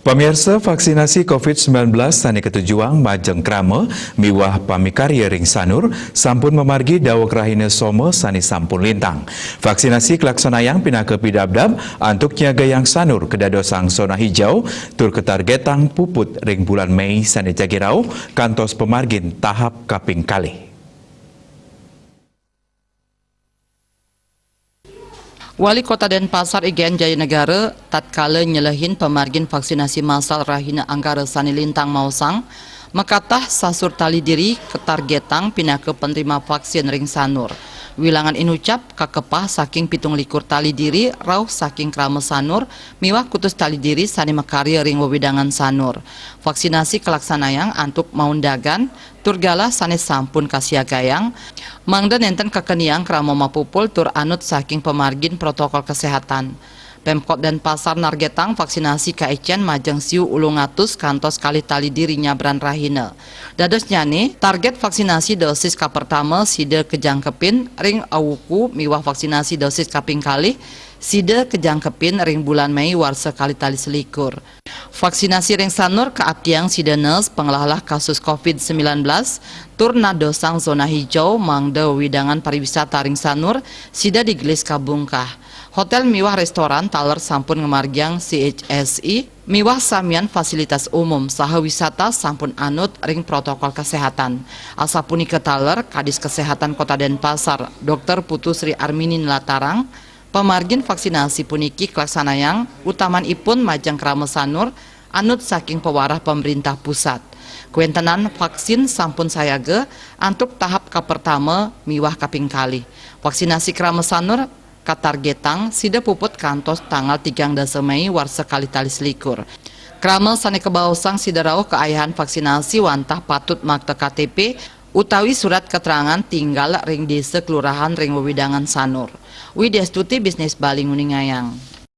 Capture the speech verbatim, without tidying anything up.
Pamiarsa, vaksinasi covid sembilan belas sané katujuang majeng krama miwah pamikarya ring Sanur sampun mamargi daweg rahina Soma sané sampun lintang. Vaksinasi kalaksanayang pinaka pidabdab antuk nyagayang Sanur kadadosang zona hijau tur katargetang puput ring bulan Mei sané jagi rauh kantos pamargin tahap kaping kalih. Wali Kota Denpasar I Gén Jayanegara tatkala nyelehin pamargin vaksinasi massal rahina Anggara sané lintang maosang, makatah sasur tali diri katargetang pinaka penerima vaksin ring Sanur. Wilangan inucap kakepah saking pitung likur tali diri rauh saking krama Sanur miwah kutus tali diri sané makarya ring wewidangan Sanur. Vaksinasi kalaksanayang antuk maundagan tur galah sané sampun kasiagayang, mangda nénten kakeniang krama mapupul tur anut saking pamargin protokol kesehatan. Pemkot Denpasar nargetang vaksinasi kaécén majeng siu ulung atus kantos kalih tali diri nyabran rahina. Dadosnyané, target vaksinasi dosis kapertama sida kajangkepin ring awuku miwah vaksinasi dosis kaping kalih sida kajangkepin ring bulan Mei warsa kalih tali selikur. Vaksinasi ring Sanur kaaptiang sida nees panglahlah kasus covid sembilan belas tur nadosang zona hijau mangda wewidangan pariwisata ring Sanur sida digelis kabungkah. Hotél miwah réstoran taler sampun ngamargiang C H S I miwah samian fasilitas umum saha wisata sampun anut ring protokol kesehatan. Asapunika taler, Kadis Kesehatan Kota Denpasar, Dokter Putu Sri Armini nlatarang, pamargin vaksinasi puniki kalaksanayang utamanipun majeng krama Sanur anut saking pawarah pamréntah pusat. Kawéntenan vaksin sampun sayaga antuk tahap kapertama miwah kaping kalih. Vaksinasi krama Sanur katargetang sida puput kantos tanggal tigang dasa Mei warsa kalih tali selikur. Krama sané kabaosang sida rauh kaayahan vaksinasi wantah patut makta K T P utawi surat keterangan tinggal ring désa kelurahan ring wewidangan Sanur. Widya Stuti, Bisnis Bali, nguningayang.